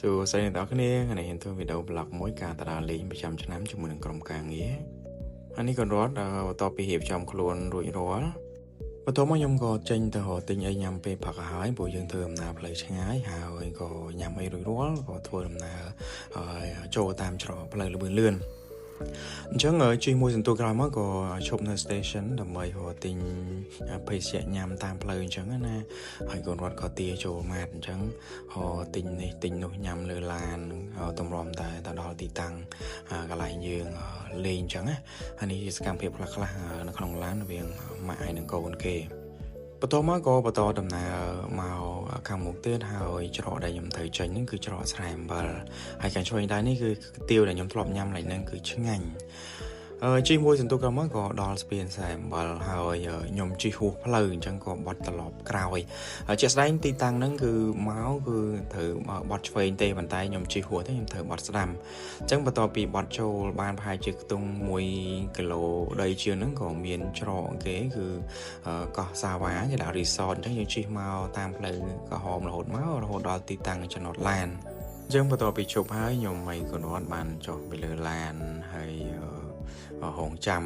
សួស្តីអ្នកទាំងអស់គ្នាថ្ងៃនេះខ្ញុំធ្វើវីដេអូ vlog មួយការទៅដើរលេងប្រចាំឆ្នាំជាមួយនឹងក្រុមការងារហើយនេះក៏រត់បន្ទាប់ពីរៀបចំខ្លួនរួចរាល់បន្ទាប់មកខ្ញុំក៏ចេញទៅរកទិញអីញ៉ាំពេលព្រឹកហើយព្រោះយើងធ្វើដំណើរផ្លូវឆ្ងាយហើយក៏ញ៉ាំអីរួចរាល់ក៏ធ្វើដំណើរចូលតាមច្រកផ្លូវលឿនលឿនអញ្ចឹងជិះមួយសន្ទុះក្រោយមកក៏ឈប់នៅ station ដើម្បីរកទិញភេសជ្ជៈញ៉ាំតាមផ្លូវអញ្ចឹងណាហើយកូនរត់ក៏ទាចូលម៉ាតអញ្ចឹងរកទិញនេះទិញនោះញ៉ាំលើឡានតម្រាំតែទៅដល់ទីតាំងកន្លែងយើងលេងអញ្ចឹងណាហើយនេះជាសកម្មភាពខ្លះៗនៅក្នុងឡានរវាងម៉ាក់ហើយនិងកូនគេបន្ទាប់មកក៏បន្តដំណើរមកខាងមុខទៀតហើយច្រកដែលខ្ញុំត្រូវចេញហ្នឹងគឺច្រកស្រែអំបិលហើយខាងឆ្វេងដៃនេះគឺទៀវដែលខ្ញុំធ្លាប់ញ៉ាំឡើយហ្នឹងគឺឆ្ងាញ់ជិះមួយសន្ទុះក្រោយមកក៏ដល់ស្ពានស្រែអំបិលហើយខ្ញុំជិះហួសផ្លូវអញ្ចឹងក៏បត់ត្រឡប់ក្រោយជាក់ស្ដែងទីតាំងហ្នឹងគឺមកគឺត្រូវបត់ឆ្វេងទេប៉ុន្តែខ្ញុំជិះហួសទេខ្ញុំត្រូវបត់ស្ដាំអញ្ចឹងបន្ទាប់ពីបត់ចូលបានប្រហែលជាខ្ទង់1គីឡូដីជាងហ្នឹងក៏មានច្រកគេគឺកោះសាវ៉ាគេដាក់ resort អញ្ចឹងយើងជិះមកតាមផ្លូវក្រហមរហូតមករហូតដល់ទីតាំងចំណតឡានអញ្ចឹងបន្ទាប់ពីជប់ហើយខ្ញុំហើយកូនរត់បានចុះពីលើឡានហើយរងចាំ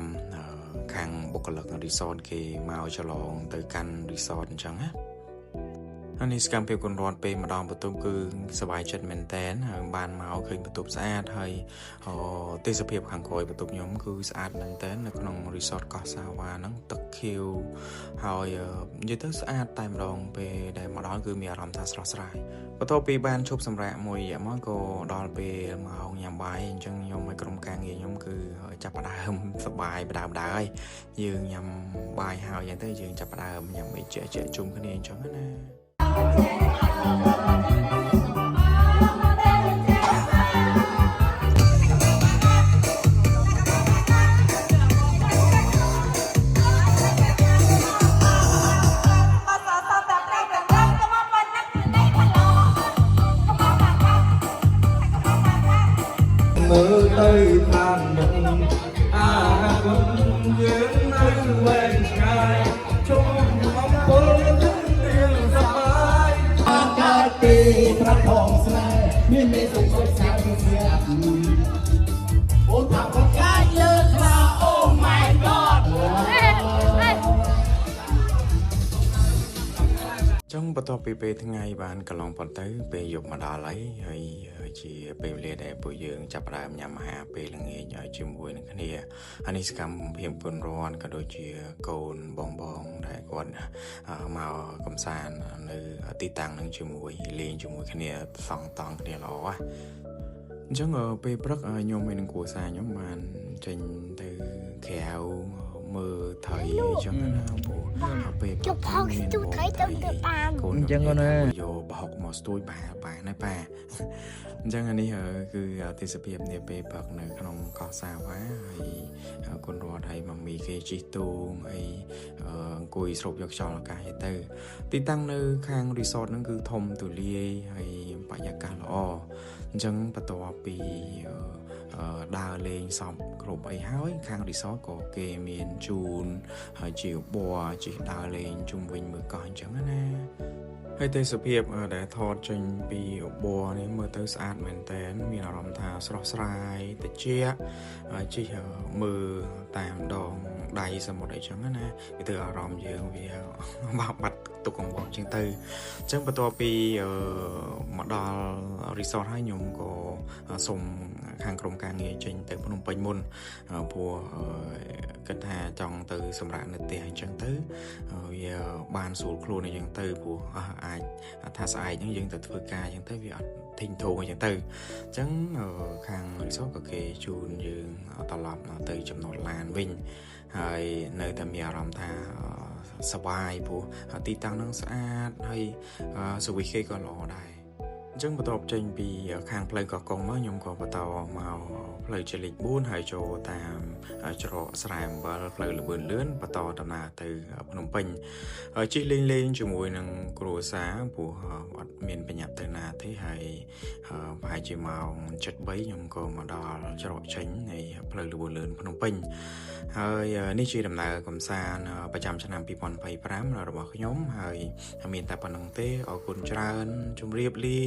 ខាងបុគ្គលិក resort គេមកឆ្លងទៅកាន់ resort អញ្ចឹងណាហើយនេះសកម្មភាពកូនរត់ពេលម្ដងបន្ទប់គឺសប្បាយចិត្តមែនតែនហើយបានមកឃើញបន្ទប់ស្អាតហើយទេសភាពខាងក្រោយបន្ទប់ខ្ញុំគឺស្អាតមែនតែននៅក្នុង resort កោះសាវ៉ាហ្នឹងទឹកខៀវហើយនិយាយទៅស្អាតតែម្ដងពេលដែលមកដល់គឺមានអារម្មណ៍ថាស្រស់ស្រាយបន្ទាប់ពីបានឈប់សម្រាកមួយរយៈមកក៏ដល់ពេលម៉ោងញ៉ាំបាយអញ្ចឹងខ្ញុំឲ្យក្រុមការងារខ្ញុំគឺចាប់ផ្ដើមសប្បាយបដើមហើយយើងញ៉ាំបាយហើយអញ្ចឹងទៅយើងចាប់ផ្ដើមញ៉ាំអីជែកជុំគ្នាអញ្ចឹងណា មើលទៅខាងមុខអាគុណយើងនៅវែងឆ្ងាយជុំអំពើទាំងទៀងសប្បាយអាកាសទីប្រថងស្នេហ៍មានមេសុខសុខសាន្តស្ងាត់អូនថាបកាយលើខ្លា Oh my god ចឹងបន្ទាប់ពីពេលថ្ងៃបានកន្លងផុតទៅពេលយប់មកដល់ហើយហើយជាពេលវេលាដែលពួកយើងចាប់ផ្ដើមញ៉ាំអាហារពេលល្ងាចឲ្យជាមួយនឹងគ្នាហើយនេះសកម្មភាពគុណរនក៏ដូចជាកូនបងបងដែលគាត់មកកំសាន្តនៅទីតាំងនឹងជាមួយលេងជាមួយគ្នាសង់តង់គ្នាល្អណាអញ្ចឹងពេលព្រឹកខ្ញុំហើយនឹងគ្រួសារខ្ញុំបានចេញទៅក្រៅមើលត្រីអញ្ចឹងណាព្រោះពេលព្រឹក ជប់ហុកស្ទូត្រីទៅទៅបានក ូន អញ្ចឹងណា យកប្រហុកមកស្ទួយបាបាណាប៉ាអញ្ចឹងអានេះគឺទេសភាពនាពេលព្រឹកនៅក្នុងកោះសាវ៉ាហើយកូនរត់ហើយម៉ាមីគេជិះទូងអីអង្គុយស្រូបយកខ្យល់អាកាសអីទៅទីតាំងនៅខាង resort ហ្នឹងគឺធំទូលាយហើយបរិយាកាសល្អអញ្ចឹងបន្ទាប់ពីដើរលេងសពគ្រប់អីហើយខាង resort ក៏គេមានជូនហើយជាប័រជិះដើរលេងជុំវិញមើលកោះអញ្ចឹងណាហើយទេសភាពដែលថតចេញពីអបរនេះមើលទៅស្អាតមែនតើមានអារម្មណ៍ថាស្រស់ស្រាយត្រជាក់ជិះមើលតាមដងដៃសមុទ្រអីចឹងណាវាទៅអារម្មណ៍យើងវាបាត់ទុកកង្វល់ជាងទៅអញ្ចឹងបន្ទាប់ពីមកដល់ resort ហើយខ្ញុំក៏សូមខាងក្រុមការងារចេញទៅភ្នំពេញមុនព្រោះគិតថាចង់ទៅសម្រាកនៅផ្ទះអញ្ចឹងទៅវាបានស្រួលខ្លួនអញ្ចឹងទៅព្រោះអាចថាស្អែកហ្នឹងយើងទៅធ្វើការអញ្ចឹងទៅវាអត់ធីងធោងអញ្ចឹងទៅអញ្ចឹងខាង resort ក៏គេជូនយើងត្រឡប់ទៅចំណតឡានវិញហើយនៅតែមានអារម្មណ៍ថាសប្បាយព្រោះទីតាំងហ្នឹងស្អាតហើយ service គេក៏ល្អដែរអញ្ចឹងបន្ទាប់ចេញពីខាងផ្លូវកោះកុងមកខ្ញុំក៏បន្តមកផ្លូវជាលេខ4ហើយចូលតាមច្រកស្រែអំបិលផ្លូវលបឿនលឿនបន្តដំណើរទៅភ្នំពេញហើយជិះលេងលេងជាមួយនឹងគ្រួសារព្រោះអត់មានប្រញាប់ទៅណាទេហើយប្រហែលជាម៉ោង7:03ខ្ញុំក៏មកដល់ច្រកចេញនៃផ្លូវលបឿនលឿនភ្នំពេញហើយនេះជាដំណើរកម្សាន្តប្រចាំឆ្នាំ2025របស់ខ្ញុំហើយមានតែប៉ុណ្្នឹងទេអរគុណច្រើនជម្រាបលា